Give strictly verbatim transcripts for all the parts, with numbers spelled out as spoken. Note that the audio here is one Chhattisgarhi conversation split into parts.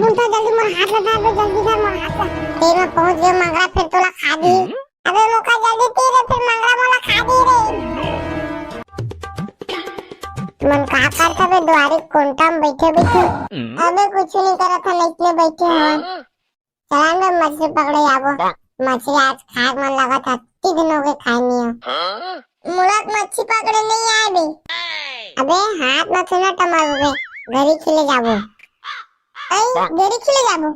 बुंठा, जल्दी मोर हाथ ला धर बे, जल्दी धर मोर हाथ ला। तीर में पहुंच गे मंगरा, फिर तोला खा दी। अबे मोका जल्दी तीर रे, फिर मंगरा मोला खा दी रे। तुमन का करत हवे दुआरी कोंटा में बैठे बैठे? अबे कुछ नहीं करत हन, इसने बैठे हन। चला बे मछली पकड़े जाबो। मछली आज खाए मन लगत हे, अत्ती दिन हो गए खाए नहीं है। मोला मछली पकड़े नहीं आए बे। अबे हाथ में थोड़ा टमर बे, गरी खेले जाबो। ऐ, गरी खेले जाबो।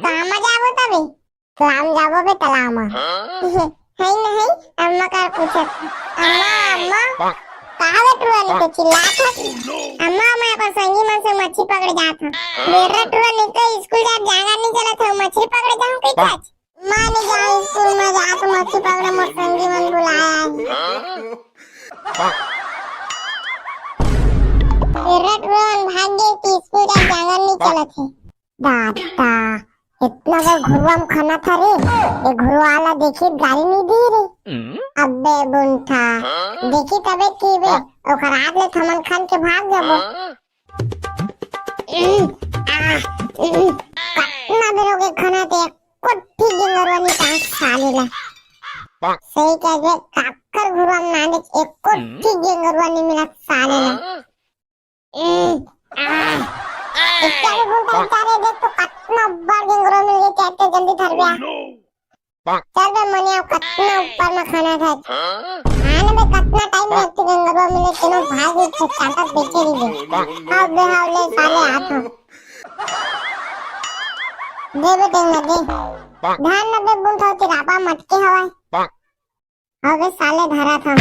कहाँ में जाबो तबे? तालाब जाबो बे, तालाब में। है नहीं, अम्मा का पूछत। अम्मा, अम्मा, कहाँ बे टुरा नहीं तो चिल्लात हस? अम्मा, मैं अपन संगी मन से मछली पकड़े जात हूँ। बेरा टुरा नहीं तो स्कूल जात जांगर नहीं चलत हूँ, मछली पकड़े जाऊँ कहीं आज? मैं नहीं जाऊँ स्कूल में, जात हूँ मछली पकड़े, मोर संगी मन बुलाया है। बेरा टुरा मन भाग गए कि स्कूल जात जांगर नहीं चलत है। दादा, इतना बड़ घुरुआ में खनत हे रे, ये घुरुआ वाला देखी गारी नहीं दी रे। अबे बुंठा, देखी तबे की बे, ओकर हाथ ले थमन खन के भाग जाबो। उम, आ, उम, कतना बेर हो गए खनत हे, एको ठी गेंगरवा नहीं काट साले ला। सही कह दे, काकर घुरुआ में ना देख, एको ठी गेंगरवा नहीं मिलत साले ला। ए, आ, इतना भी बोलता है, क्या रे, देख तो कतना बड़ गेंगरो मिल गए, क्या इतना जल्दी धर गया? चल बे मनिया, कतना ऊपर में खनत हे। हाँ ना बे, कतना टाइम में इतनी गेंगरो मिले, तीनों भाग गए, तो चाटा बेचे नहीं दे। हाँ बे, हाँ ले साले, आ तो। दे बे, टेंगा दे। ध्यान ना बे, बुंठा होती रापा मटके हवाए। हाँ बे, साले धरा था।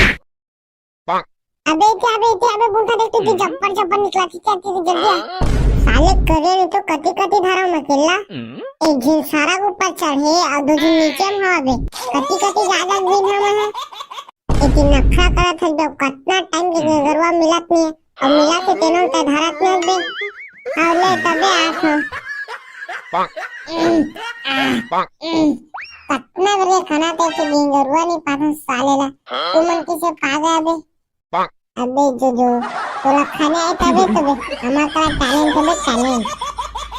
अबे इथे, अबे इथे, अबे बुंठा देख, तू जब्बर जब्बर निकला थी क्या, तेरी जल्दी आ। साले करे नहीं तो कति कति धारा में अकेला। एक झिन सारा के ऊपर चढ़े और दो झिन नीचे में हवा बे। कति कति ज्यादा दिन हम है। इतनी नखरा करत है जब कतना टाइम के गरुआ मिलत नहीं है। और मिला के तेनों ते धरत नहीं बे। और ले तबे आस हो। कतना बजे खाना ते के गरुआ नहीं पाता साले ला। तुमन किसे पा गया बे? अबे जो जो, तोला खाने आए तबे तबे, हमार करा talent हबे talent।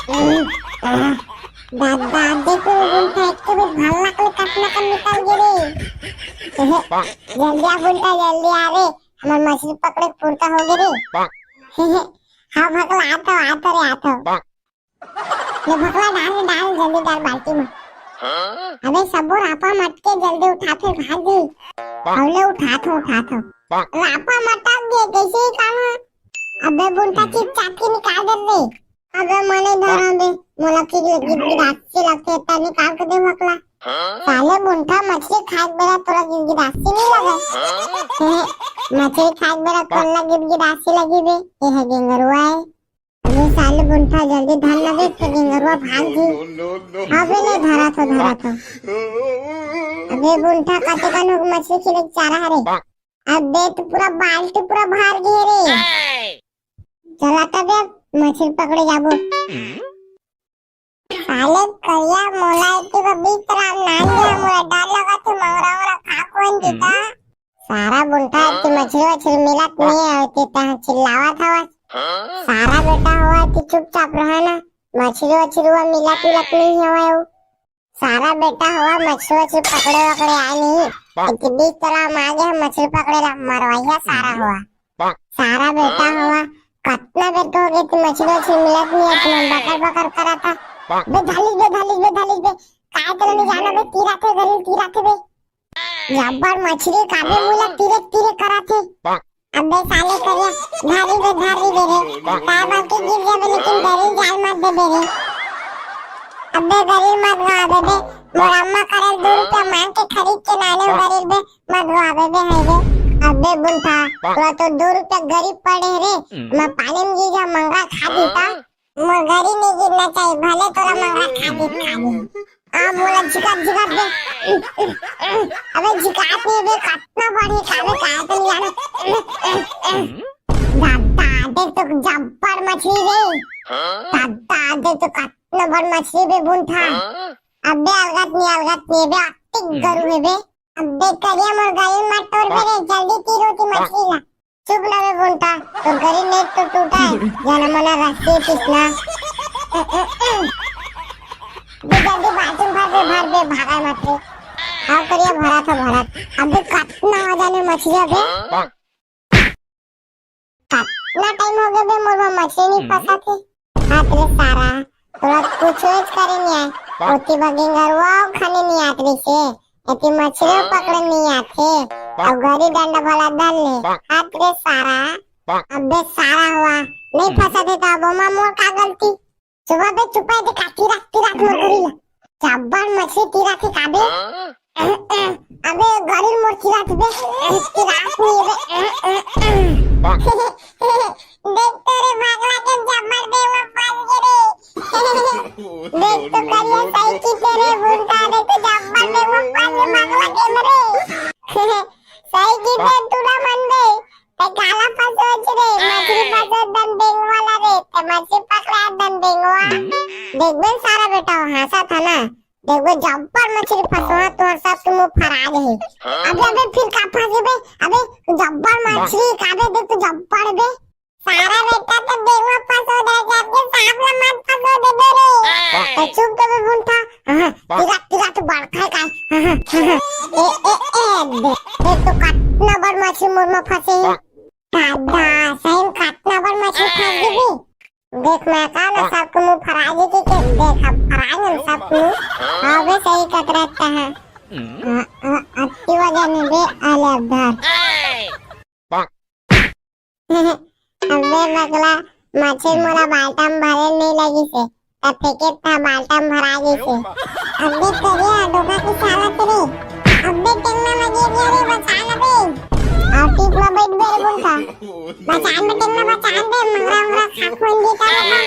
उम, आह, दादा, देखो, बुंठा एक तो भी भाला के कतना कन निकल गे रे। जल्दी आ बुंठा, जल्दी आ रे, हमार मछली पकड़े के फुर्ता हो गे रे। हाँ भकला, आतो, आतो रे, आतो। ले भकला डाल, डाल, जल्दी डाल बाल्टी में। अबे सबो रापा मटके जल्दी उठा, फिर भाग दी। अबे उठा थो, उठा थो। रापा मटक गए, कैसे ही काम है। अबे बुंठा चुपचाप के निकाल दे रे। अबे मने धरा बे, मोला की गिद-, गिद-, गिदासी लगते, इतना निकाल के दे भकला। साले बुंठा मछली खाए के बेरा तोरा गिद-, गिदासी नहीं लगे। मछली खाए के बेरा तोला गिद-, गिदासी लगी बे, ये है गेंगरुआ है। अबे साले बुंठा जल्दी धर ना दे, तो गेंगरुआ भाग जी। अबे ले धरा थो, धरा थो। अबे बुंठा कते कन हो मछली खिले के चारा हरे। अबे तो पूरा बाल्टी पूरा भर गए रे। चला तबे अब मछली पकड़े जाबो। साले करिया मोला इतनी को बीच राम नान दिया, मोला डर लगा थे मंगरा वंगरा खा कोन जीता। सारा बुंठा इतनी मछली वछली मिलत नहीं है, इतनी तह चिल्लावा था। सारा बेटा हुआ कि चुपचाप रहा ना, मछली वछली हुआ मिलत मिलत नहीं हुआ है वो। सारा बेटा हुआ मछली वछली पकड़े वकड़े आए नहीं, इतनी बीच तालाब में आ गया मछली पकड़े ला मरवाइया सारा हुआ। सारा बेटा हुआ कतना बेर के हो गए थी मछली वछली मिलत नहीं है, तुमन बकर बकर करा था। बे धालिस बे, धालिस बे, धालिस बे, काय तेला नहीं जाना बे, तीरा थे गरीब तीरा थे बे। जब्बर मछली काबे मुला तीरे तीरे करा थे। अबे साले करिया, धारी बे, धारी बे रे। बाबा के गिर जाबे, लेकिन गरीब जाल मत दे बे रे। अबे गरीब मत गा बे बे। मोर अम्मा करल दो रुपया मांग के खरीद के लाने हो गरीब बे, मत गा बे बे, है बे। अबे बुंठा, तोरा तो दो रुपया गरीब पड़े रे। मैं पाले में गिर जा, मंगरा खा देता। मोर गरी नहीं गिरना चाहिए, भले तोरा मंगरा खा दे, खा दे। आ, मोला झिका, झिका दे। अबे झिकात नहीं बे, कतना बढ़िया खावे, खाए तो नहीं जाना। दादा, देख तो जब्बर मछली रे। दादा, देख तो कतना बड़ मछली बे बुंठा। अबे अलगत नहीं, अलगत नहीं बे, अतिक गरू है बे। अबे करिया मोर गरी मत तोड़ बे रे, जल्दी तीर होती मछली ला। चुप ना बे बुंठा, तो गरी नहीं तो टूटा है, जाना मना रस्सी पिसना। अबे जल्दी बाल्टी भर बे, भर बे, भागा मत रे। हाव करिया, भरत हँव, भरत। अबे कतना वजन हे मछरी अबे। कतना टाइम हो गे बे, मोर बर मछरी नइ फँसाथे। हात रे सारा, तोला कुछोच करे नइ आय। ओती बर गेंगरवा खाने नइ आत रहिसे, एती मछरी पकड़े नइ आथे। अउ गरी डंडा भला धर ले। हात रे सारा, अबे सारा हवा, नइ फँसाथे त अब ओमा मोर का गलती? चुप बे, चुप बे, काटी रात, काटी रात मोर गरी ला। जब्बर मछरी तीराथे का बे। अबे गरी मोर तीराथे बे, तीराथे नइ बे। देख तो रे भागला के जब्बर बे वो फँस गे रे। देख तो करिया सही की तेरे भूत का, देख तो जब्बर बे वो फँस गे, भागला के रे। सही की तेरे तू ना मन बे। ते काला फँसोच रे, मछरी फँसोच दन बेंगवा ला रे, ते मछरी पकड़ा दन बेंगवा। देख बे सारा बेटा, हँसत हस ना। देख बे जब्बर मछरी फँसोच, तोर सब के मुँह फरा जाही। अबे, अबे फिर का फँसे बे? अबे जब्बर मछरी का बे, देख तो जब्बर बे। सारा बेटा तो बेंगवा फँसोच दे, जाके सांप ला मत फँसोच दे बे रे। तो चुप तो बे बुंठा। हाँ, तीरा, तीरा तो बड़का हे का। हाँ, हाँ, हाँ, हाँ। ए, ए, ए, दे, देख तो कतना बड़ मछरी मोर मा फँसे हे। दादा, सही में कतना बड़ मछरी फँस गे बे। देख मैं का ना सबके मुँह फरा गे के, के देख अब फरा गे सबके मुँह। हाँ बे सही कत रहता है। अ, अ, अति वजन हे बे, आले अब धर। अबे बगला, मछरी मोला बाल्टा म भरे नइ लगिस हे, त फेंके त बाल्टा म भरा गिस हे। अबे करिया डोका के साला तेरे, अबे टेंगना लगे रे, बचा ना बे। अउ टीप म बैठ बे रे बुंठा। बचा ना बे टेंगना, बचा ना बे, मंगरा, मंगरा खा खोन दी का बता।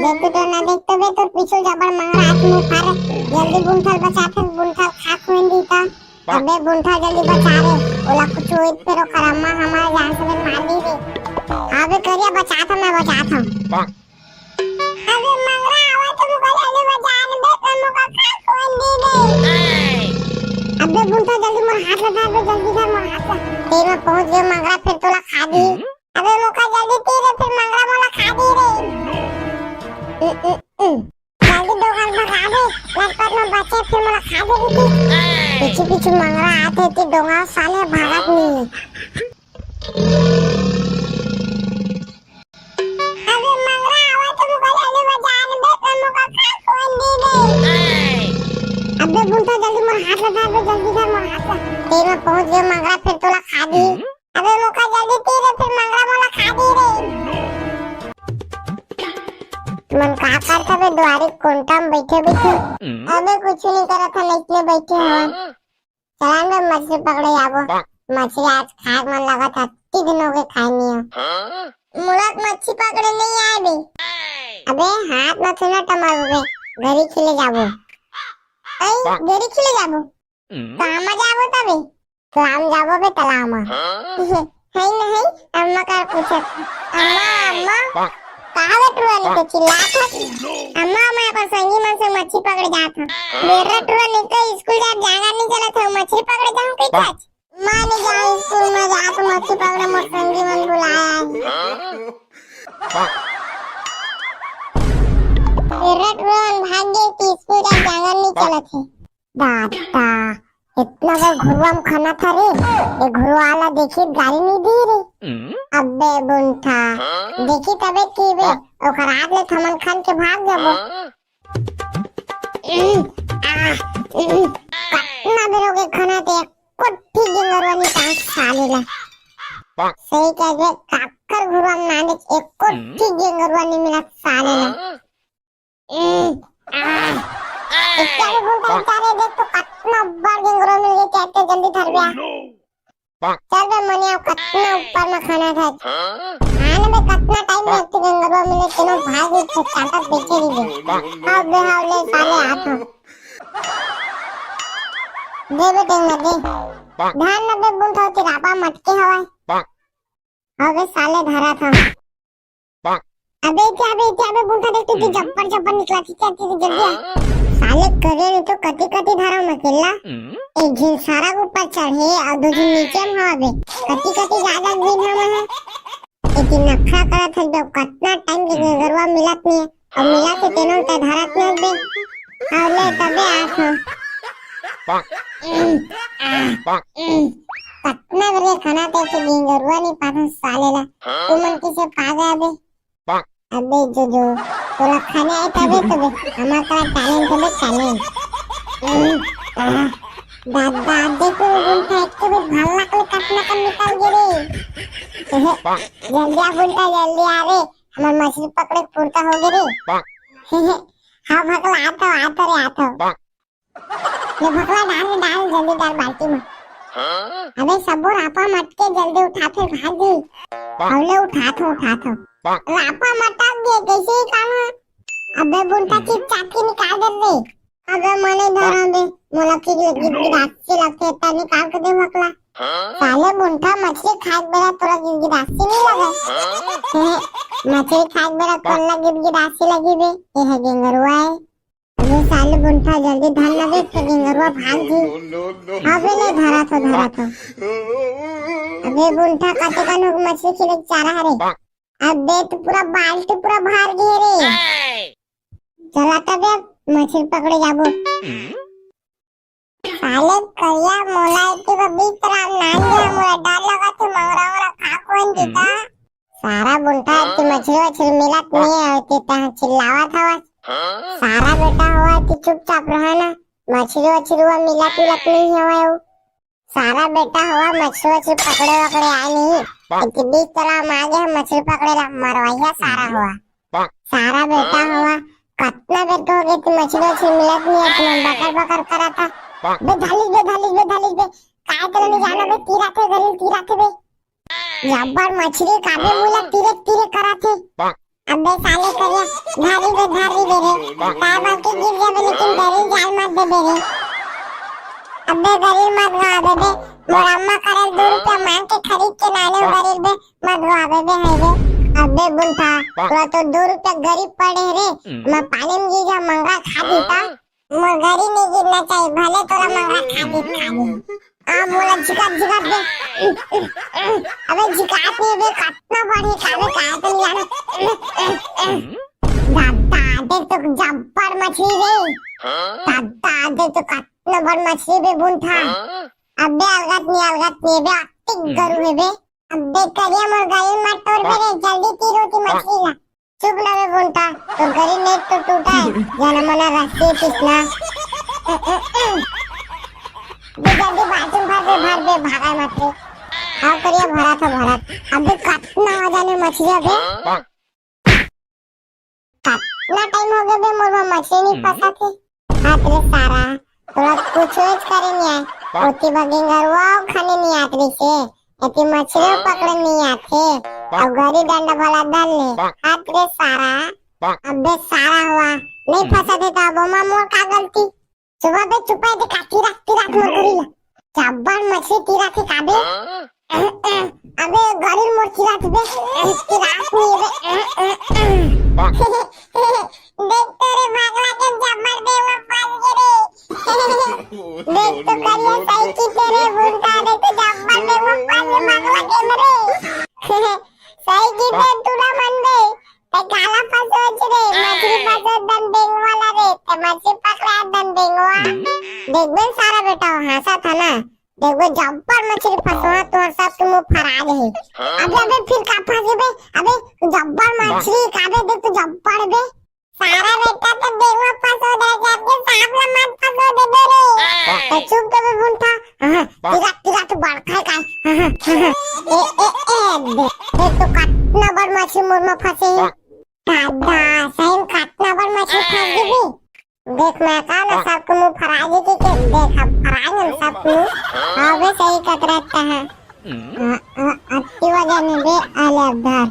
देख तो ना, देख तो बे, तोर पीछू जबर मंगरा आत मुँह फर, जल्दी बुंठा ल बचा, फेर बुंठा ल खा खोन दी का। अबे बुंठा जल्दी बचा रे, ओला कुछ होई त फेर ओकर अम्मा हमर जान से मार दी रे। अबे करिया बचात हँव, मैं बचात हँव। अबे मंगरा आवा त मुका जल्दी बचा न बे, त मुका खा खोन दी बे। अबे बुंठा जल्दी मोर हाथ ला धर बे, जल्दी धर मोर हाथ ला। तीर में पहुँच गे मंगरा, फेर तोला खा दी। अबे मुका जल्दी तीर रे, फेर मंगरा मोला खा दी रे। उ, उ, उ। जल्दी दो गाल भगा दे, लटपट में बचे फिर मोला खा दे बेटी। पीछे पीछे मंगरा आत हे, ते डोंगा साले भागत नहीं है। अबे मंगरा आवा तो मुका जल्दी बचा न बे, तो मुका खा खोन दी बे। अबे बुंठा जल्दी मोर हाथ लगा बे, जल्दी कर मोर हाथ ला। ते में पहुँच गे मंगरा, फिर तोला खा दी। अबे मुका जल्दी ती रे, फिर मंगरा मोला खा दी रे। मन का करत हवे दुआरी कोंटा में बैठे बैठे? अबे कुछ नहीं करत हन, इसने बैठे हन। चला ना मछली पकड़े जाबो। मछली आज खाए के मन लगत हे, अत्ती दिन हो गए खाए नहीं है। मोला तो मछली पकड़े नहीं आए बे। अबे हाथ न छूना टमर बे, गरी खेले जाबो। आई, गरी खेले जाबो। कहाँ मजा आबो तबे? तालाब जाबो बे, तालाब म। है न है, अम्मा का पूछत। अम्मा, अम्मा, कहाँ बे टुरा निके चिल्लात हस? अम्मा, मैं अपन संगी मन से मछली पकड़े जात हूँ। बेर्रा टुरा निके स्कूल जात जांगर नहीं चलत हूँ, मछली पकड़े जाऊँ कही आज। मैं नहीं जाऊँ स्कूल में, जात मछली पकड़े, मोर संगी मन बुलाया है। बेर्रा टुरा मन भाग गए कि स्कूल जात जांगर नहीं चलत है। दादा, इतना बड़ घुरुआ में खाना था रे, ये घुरुआ वाला देखी गाली नहीं दी रे। अबे बुंठा, देखी तबे की बे, ओकर हाथ ले थमन खान के भाग जाबो। आ, कतना बेर हो गए खाना ते, एको ठी गेंगरवा नहीं काट साले ला। सही कह दे, काकर घुरुआ में नाने, एको ठी गेंगरवा नहीं मिला साले ला। ए, आ। इत्यादि बोलता है, "क्या रे, देख तो कतना बड़ गेंगरो मिल गया, क्या इतने जल्दी धर गया?" चल बे मनिया, कतना ऊपर में खाना था। हाँ ना बे, कतना टाइम में इतने गेंगरो मिले, तीनों भाई भी चाटा पीछे ही दे। अब बे, हाँ ले साले हाथ में। दे बे टेंगा, दे। धान ना बे बुन था, तेरा आपा मटके हवाए। अबे साले धरा था। अबे क्या बे, क्या बे, बुंठा देख, तू जब्बर, जब्बर निकला थी क्या, तू जल्दी आ। साले करे नहीं तो कति, कति धारा में अकेला। एक झिन सारा के ऊपर चढ़े और दो झिन नीचे में हवा बे। कति, कति ज्यादा दिन हम है। इतनी नखरा करत है जब कतना टाइम के गरुआ मिलत नहीं है। और मिला के तेनों का धारत नहीं है बे। अउ ले तबे आथों। कतना बेर के खाना ते के गेंगरुआ नहीं पाथन साले ला। तुमन किसे पा गया बे? अबे जो जो, तोला खाने आए तबे तबे, हमार करा talent तबे talent। दादा, देखो बुंटा, एक तो भाला के कतना कन निकल गे रे। जल्दी आ बुंटा, जल्दी आ रे, हमार मछली पकड़े के पुरता हो गे रे। हाँ भकला, आथों, आथों रे, आथों। ले भकला डाल, डाल, जल्दी डाल बाल्टी में। अबे सबो रापा मटके जल्दी उठा, फिर भाग दी। अउ ले उठाथों, उठाथों। रापा मटक गे, कैसे ही काम है। अबे बुंटा चुपचाप के निकाल दे रे। अबे मने धरा बे, मोला की गिदगिदासी लगथे, त निकाल के दे भकला। साले बुंटा मछली खाए के बेरा तोला गिदगिदासी नहीं लगे। मछली खाए के बेरा कोन ला गिदगिदासी लगी बे, ये है गेंगरुआ है। अबे साले बुंटा जल्दी धर ना बे, तो गेंगरुआ भाग जी। अबे ले धराथों, धराथों। अबे बुंटा कते कन हो मछली खिले के चारा हरे। अबे तो पूरा बाल्टी पूरा भर गे रे। चला तबे मछली पकड़े जाबो। साले करिया मोला एती बर बीस राम नान दे, मोला डर लगत हे, मंगरा वंगरा खा कोन जीता। सारा बुंटा एती मछली वछली मिलत नहीं है, एती तह चिल्लावत हवस। सारा बेटा हुआ एती चुपचाप रहा ना, मछली वछली हुआ मिलत मिलत नहीं हवय। सारा बेटा हुआ मछली वछली पकड़े वकड़े आए नहीं, एती बीच तालाब में आ गया मछली पकड़े ला, मरवाइया सारा हुआ। सारा बेटा हवा, कतना बेर के हो गे, तू मछली उछली मिलत नहीं है, तुमन बकर बकर करत हा। बे धालिस बे, धालिस बे, धालिस बे, काय तेला नहीं जाना बे, तीरा थे गरीब तीरा थे बे। जब्बर मछली काबे मुला तीरे तीरे करत हे। अबे साले करिया, धारी बे, धारी बे रे, काय बात के गिर जाबे, लेकिन गरीब जाल मत दे बे रे। अबे गरीब मत गा बे बे, मोर अम्मा करल दो रुपया मांग के खरीद के लाने गरीब बे, मत गा बे बे, है बे। अबे बुंटा, तोला तो दो रुपया गरीब पड़े रे, मैं पानी में गिर जा मंगरा खा देता। मोर गरी नहीं गिरना चाहिए, भले तोला मंगरा खा दे, खा दे। आ मोला झिका झिका दे। अबे झिकात नहीं बे, कतना बड़ी काबे काय तो नहीं जाना। दादा, देख तो जब्बर मछली रे। दादा, देख तो कतना बड़ मछली बे बुंटा। अबे अलगत नहीं, अलगत नहीं बे, अतिक गरू है बे। अबे करिया मोर गरी मत तोड़ बे रे, जल्दी तीर होती मछली ला। चुप ना बे बुंटा, तोर गरी नहीं तो टूटा है, जाना मना रस्सी पिसना। बे जल्दी बाल्टी में भर दे, भर दे, भागा मत रे। हाँ करिया भरा था भरा। अबे कतना आ जाने मछली अबे। कतना टाइम हो गया बे मोर मा मछली नहीं फंसा थे। हाथ रे सारा, तोला कुछ करे नहीं आए। ओती बगिंगरवा खाने नहीं आत रही से। एती मछली पकड़े नहीं आथे। अब गरी डंडा भला धर ले। हाथ रे सारा। अबे सारा हुआ। नहीं फंसा थे तो अब ओमा मोर का गलती? सुबह बे चुपा दे का तीरा, तीरा मोर गरी ला। जब्बर मछली तीरा थे काबे। अबे गरी मोर तीरा थे बे। तीरा नहीं बे। देख तोरे भागला के जब्बर बेवा पाल के रे। देख तो करिया सही की तेरे भूलता देख तो जब्बर बेवा पाल के भागला के मरे। सही की तेरे तूड़ा मन दे। ते काला फसोच रे, मछली फसो दन बेंगवाला रे, ते मछली पकड़ा दन बेंगवा। देख बे सारा बेटा हाँसा था ना, देख बे जब्बर मछली फसवा तोर सब के मुंह फरा दे। अबे अबे फिर का फंसे बे? अबे जब्बर मछली काबे देख तो जब्बर बे। सारा बेटा तो बेंगवा फसो दे जाके सांप ला मत फसो दे दे रे। तो चुप तो बे बुंठा। हाँ, तीरा तीरा तो बड़का है का। ए ए ए बे, ए तो कतना बड़ मछली मोर में फंसे। दादा, सही में कतना बड़ मछली फंस गई। देख मैं का ना सबको मुंह फराए दे के देख अब फराए हम सबको। हाँ बे सही कतरत है। अति वजन है बे आले अब्धार।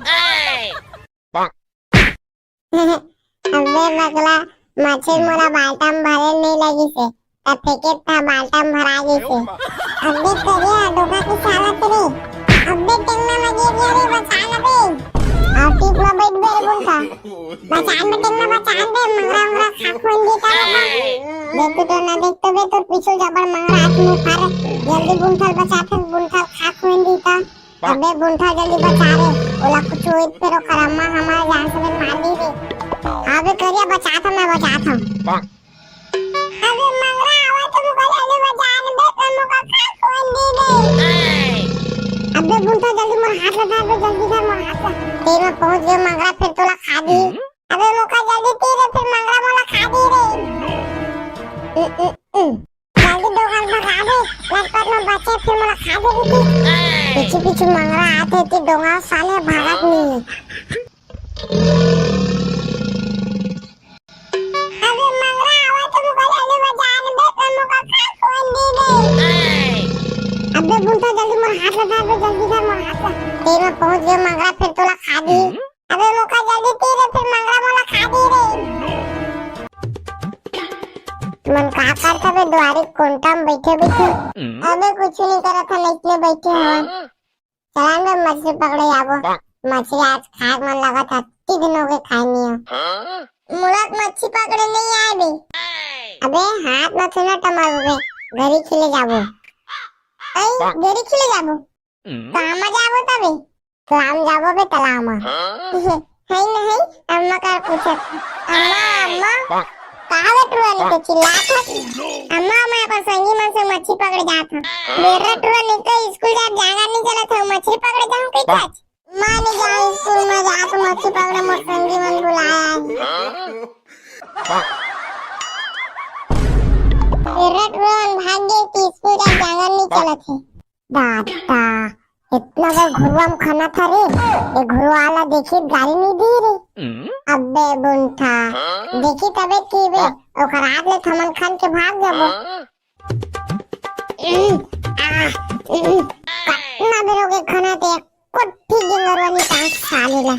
अबे बगला मछली मोला बाल्टा में भरे नहीं लगी से। तब फेंके था बाल्टा में भरा गई से। अबे करिया धोखा की चालत रे। अबे टेंगना लगे गया रे बचा ना बे। और टीप में बैठ गए रे बुंठा। बचान में टेंगना बचान दे, मंगरा उंगरा खा खोन दे का बता। देख तो ना देख तो बे तोर पीछे जबर मंगरा हाथ में फार। जल्दी बुंठल बचा फिर बुंठल खा खोन दी का। अबे बुंठल जल्दी बचा रे। ओला कुछ होई फिर ओकर अम्मा हमारे जान से मार दी रे। अबे करिया बचा था मैं बचा था। धर बे, जल्दी धर मोर हाथ ला। ते मैं पहुंच गए मंगरा, फिर तोला खा दी। अबे मोका जल्दी ती रे, फिर मंगरा मोला खा दी रे। उम, उम, उम। जल्दी डोंगा भगा दे, लटपट में बचे फिर मोला खा दे रे ती। पीछे पीछे मंगरा आथे ती, डोंगा साले भागत नहीं। अबे मंगरा आवा तो मोका जल्दी बचा ले बे, तो मोका खा कोई नहीं दे। अबे बुंटा जल्दी मोर हाथ ला धर बे, जल्दी धर मोर हाथ ला। ते मैं पहुंच गए मंगरा, फिर तोला खा दी। अबे मोका जल्दी ती रे, फिर मंगरा मोला खा दी रे। मन का करत हवे दुआरी कोंटा में बैठे बैठे? अबे कुछ नहीं करत है, इसने बैठे हवा। चला बे मछली पकड़े जाबो। मछली आज खाए के मन लगत है, अत्ती दिन हो गए खाए नहीं है। मोला तो मछली पकड़े नहीं आए बे। अबे हाथ में थोड़ा टमार बे, गरी खेले जाबो। आई, गरी खेले जाबो। कहाँ में जाबो तबे? तालाब जाबो बे, तालाब में। है नहीं, अम्मा का पूछत। अम्मा, अम्मा, कहाँ बे टुरा नहीं तो चिल्लात है? अम्मा, मैं अपन संगी मन से मछली पकड़े जात हूँ। बेरा टुरा नहीं तो स्कूल जात, जांगर नहीं चलत है, मछली पकड़े जाऊँ कहीं आज? मैं नहीं जाऊँ स्कूल में, जात मछली पकड़े, मोर संगी मन बुलाया है। बेरा टुरा मन भाग गए कि स्कूल जात, जांगर नहीं चलत है। दादा, इतना बड़ घुरुआ में खाना था रे, ये घुरुआ वाला देखी गाड़ी नहीं दी रे। अबे बुंठा, देखी तबे की बे, ओकर आग ले थमन खान के भाग जाबो। उम, आ, उम, कतना बेर हो गए खाना ते, एको ठी गेंगरवा नहीं काट साले ला।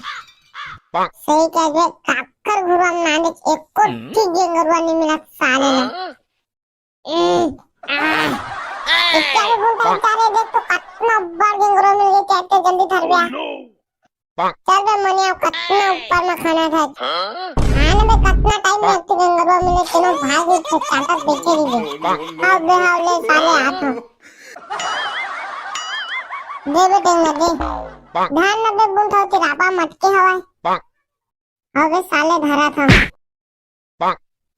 सही कह दे, काकर घुरुआ में नाने, एको ठी गेंगरवा नहीं मिला साले ला। ए, आ, इतना भी बोलता है, बेचारे देख तो कतना बड़ गेंगरो मिल गई, कहते जल्दी धर बे। चल बे मनिया, कतना ऊपर में खाना था। हाँ ना बे, कतना टाइम में एक गेंगरो मिले, तेनो भाई भी चाटा देखे ही दे। अब बे हाव ले साले हाथ में। दे बे टेंगा दे। धान न बे बुन था, तेरा आपा मटके हवाए। अबे साले धरा था।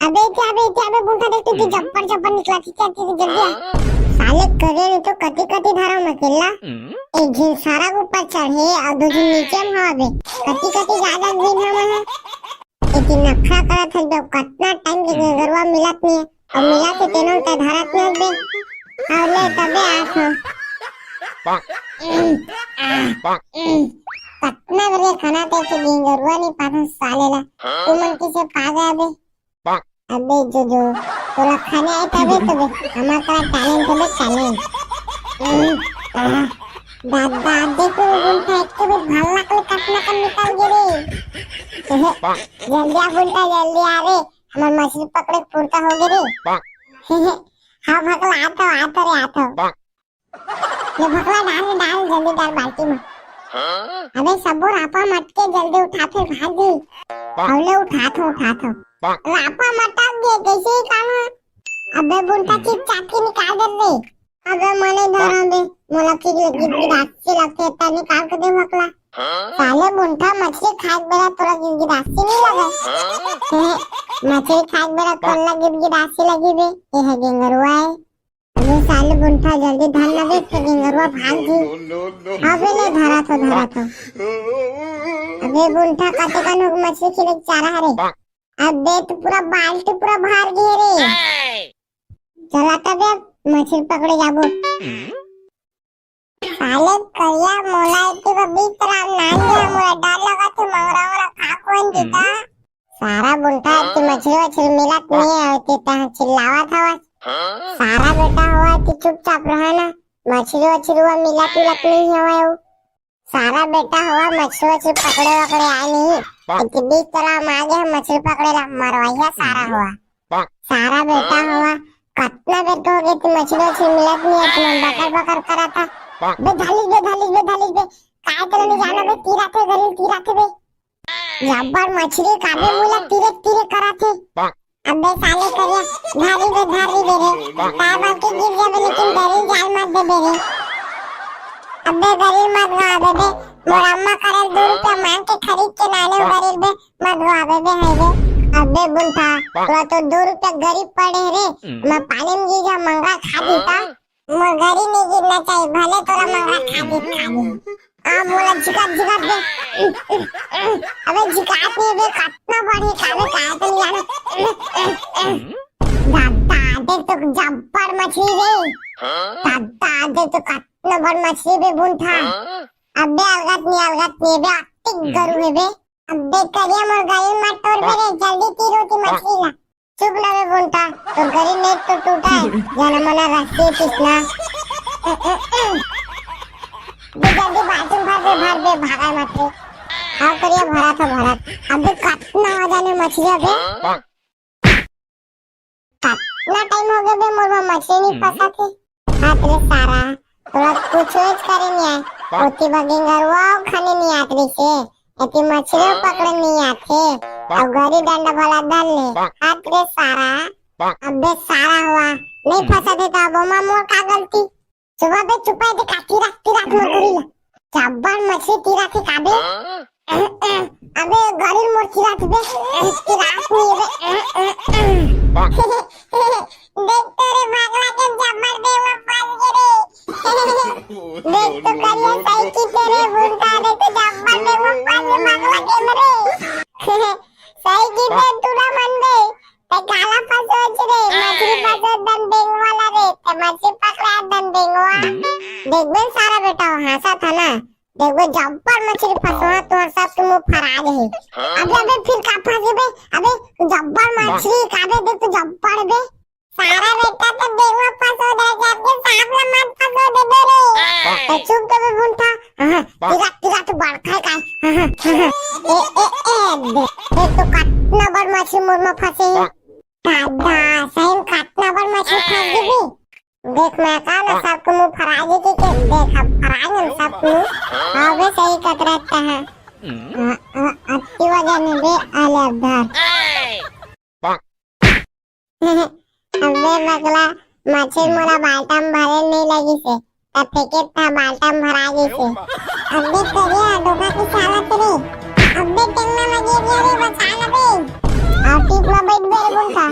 अबे क्या बे, क्या बे, बुंठा देख, तू जब्बर जब्बर निकला थी, क्या थी, जल्दी आ। साले करे नहीं तो कति कति धरा मैं केला। एक झिन सारा के ऊपर चढ़े और दो झिन नीचे में हवा बे। कति कति ज्यादा दिन हम है। इतनी नखरा करत है जब कतना टाइम के गरुआ मिलत नहीं है। और मिला के तेनों का धरत नहीं बे। और ले तबे आस हो। कतना बड़े खाना ते के गेंगरुआ नहीं पाथन साले ला। तुमन किसे पा गया बे? अबे जो जो, तोला खाने आए तबे तबे, हमार करा talent है बे, talent। दादा, देखो बुंठा, एक तो भी भाला के कतना कम निकाल गे रे। जल्दी आ बुंठा, जल्दी आ रे, हमार मछली पकड़े पुरता हो गे रे। हाँ भकला, आतो, आतो रे, आतो। ये भकला डाल, डाल, जल्दी डाल बाल्टी में। अबे सबो रापा मटके जल्दी उठा, फिर भाग गई। अबले उठात हो, उठात हो। रापा मटक गए, कैसे ही काम है? अबे बुंठा चुपचाप के निकाल दे रे। अबे मने धरा बे, मोला फिर ये गिद गिदासी लगते, इतना निकाल के दे भकला। साले बुंठा, मछली खाए के बेरा तोरा गिद गिदासी नहीं लगे? मछली खाए के बेरा कौन ला गिद गिदासी लगी बे? ये है गेंगरुआ है। अबे साले बुंठा, जल्दी धर ना दे, तो गेंगरुआ भाग जी। अबे ले धरा तो, धरा तो। अबे बुंठा, काटे कान हो मछली खिले के चारा हरे। अबे तो पूरा बाल्टी पूरा भर गए रे। चला तबे अब मछली पकड़े जाबो। साले करिया, मोला इतनी को बीच राम नान दिया, मोला डर लगा थे, मंगरा वंगरा खा कोन जीता। सारा बुंठा, इतनी मछली वछली मिलत नहीं है, इतनी तह चिल्लावत हवस। सारा बेटा हुआ, इतनी चुपचाप रहा ना, मछली वछली हुआ मिलत मिलत नहीं हवा वो। सारा बेटा हुआ, मछली वछली पकड़े वकड़े आए नहीं, इतनी बीच तालाब में आ गया, मछली पकड़े ला मरवाइया सारा हुआ। सारा बेटा हुआ, कतना बेर के हो गए, तू मछली वछली मिलत नहीं है, तुमन बकर बकर करा था। बे धालिस बे, धालिस बे, धालिस बे, काय तेला नहीं जाना बे, तीरा थे गरीब, तीरा थे बे। जब्बर मछली काबे मुला तीरे तीरे करा थे। अबे साले करिया, धारी बे, धारी बे रे, ताबल के गिर जाबे, लेकिन गरीब जाल मत दे बे रे। अबे गरीब मत गा बे बे, मोर अम्मा करल दो रुपया मांग के खरीद के लाने गरीब बे, मत रोआबे बे, हाय बे। अबे बुंठा, तोरा तो दो रुपया गरीब पड़े रे, मैं पानी में गिर जा, मंगरा खा देता। मोर गरीब नहीं गिरना चाहिए, भले तोरा मंगरा खा दे, खा दे। आ मोला झिका झिका दे। अबे झिकात नहीं बे, कतना बड़ी काबे काय तो नहीं जाना। दादा, देख तो जब्बर मछली रे। दादा, देख तो कतना बड़ मछली बे बुंठा। अबे अलगत नहीं, अलगत नहीं बे, अतिक गरू है बे। अबे करिया मोर गरी मत टोर बे रे, जल्दी तीर ओती मछली ला। चुप ना बे बुंठा, तोर गरी नेट तो टूटा है, जाना मना रस्सी पिसना। बे जल्दी बाल्टी भर बे, भर बे, भागा मत रे। हाँ करिया भरा था भरा। अबे कतना हो जाने मछली अबे। कतना टाइम हो गया बे मोर बर मछली नहीं फंसा थे। हाथ रे सारा, तोला कुछ करे नहीं आए। ओती बगेंगरवा खाने नहीं आत रही से। एती मछली पकड़े नहीं आथे। अब गरी डंडा भला धर ले। हाथ रे सारा, अबे सारा हुआ। नहीं फंसा थे तो अब ओमा मोर का गलती? सुबह बे चुपाई दे काटी रात की रात में करी ला। जब्बर मछली तीरा थे काबे। अबे गरीब मोर तीरा थे बे। तीरा नहीं बे। देख तोरे भागला के जब्बर दे वो पाल के रे। देख तो करिया सही की तेरे बुंठा देख तो जब्बर दे वो पाल के भागला के मरे। सही की तेरे तू ना मन गए। ते काला फसोच रे, मछली फसोच दन बेंगवा ला रे, ते मछली पकड़ा दन बेंगवा। देख बे सारा बेटा, हाँसा था ना। देख बे जब्बर मछली फसवा, तोर सब तुम फराज है। अबे, अबे फिर का फंसे बे? अबे जब्बर मछली काबे देख तो जब्बर बे। सारा बेटा तो बेंगवा फसो दे, जाके सांप ला मत फसो दे दे रे। तो चुप कर बे बुंठा। हाँ, तीरा, तीरा तो बड़का है काय। हाँ, हाँ, हाँ। ए, ए, ए, दे, दे तो कतना बड़ मछली मोर में फंसे है। दादा, सही में कतना बड़ मछली फंस गई। देख मैं का ना सबको मुंह फराई दे के, के देख अब फराई हम सबको। हाँ बे सही कतरत है। हाँ, हाँ, अति वजन है बे, आले अब धर। अबे बगला, मछली मोला बाल्टा में भरे नहीं लगी से। तब फेंके था बाल्टा में भरा गई से। अबे करिया, धोखा की चालत रे। अबे टेंगना लगे गया रे, बचा ना बे। और टीप में बैठ गए रे बुंठा।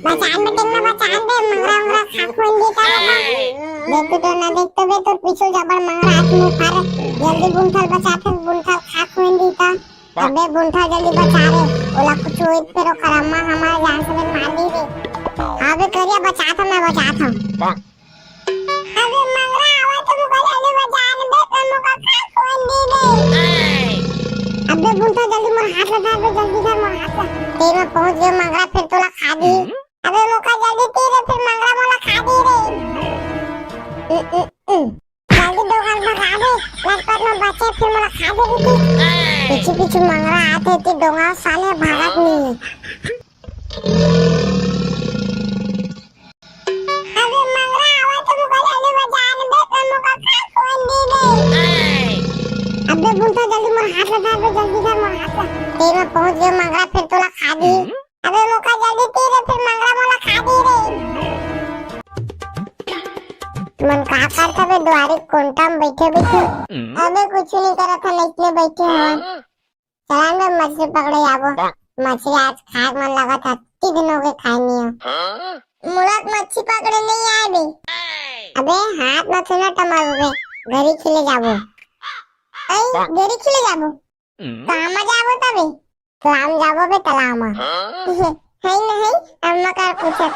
बचान बे टेंगना, बचान बे, मंगरा, मंगरा, खा खोइन दी का बता। देख तो ना, देख तो बे, तोर पीछू जबर मंगरा हाथ में फार। जल्दी बुंठल बचा, फिर बुंठल खा खोइन दी का। अबे बुंठा जल्दी बचा रे, ओला कुछ होई त फेर ओकर अम्मा हमार जान से मार दी रे। अबे करिया बचात हूँ, मैं बचात हूँ। अबे मंगरा आवा तो मुका जल्दी बचा ले बे, तो मुका खा खोइन दी रे। अबे बुंठा जल्दी मोर हाथ लगा बे, जल्दी कर मोर हाथ लगा। ते मैं पहुंच गए मंगरा, फिर तोला खा दी। अबे मुका जल्दी ती रे, फिर मंगरा मोला खा दी रे। उ, उ, उ। जल्दी दो गाल भगा दे, लटपट में बचे फिर मोला खा दे दीदी। पीछे पीछे मंगरा आते थे दो गाल साले भागत नहीं है। अबे मंगरा आवा तो मुका जल्दी बचा ले बे, तो मुका खा खोइन दी रे। अबे बुंठा जल्दी मोर हाथ लगा बे, जल्दी कर मोर हाथ लगा। ते मैं पहुंच गए मंगरा, फिर तोला खा दी। अबे मोका जल्दी ती रे, फिर मंगरा मोला खा दी रे। तुमन का करत हवे दुआरे कोंटा में बैठे बैठे? अबे कुछ नहीं करत हन, इसने बैठे हन। चला ना मछली पकड़े जाबो। मछली आज खाए मन लगत है, अति दिन हो गए खाए नहीं है। मोला मच्छी पकड़े नहीं आए बे। अबे हाथ में थोड़ा टमार बे, गरी खेले जाबो। आई, गरी खेले जाबो। कहाँ में जाबो तबे? तालाब जाबो बे, तालाब में। है नहीं, अम्मा का पूछत।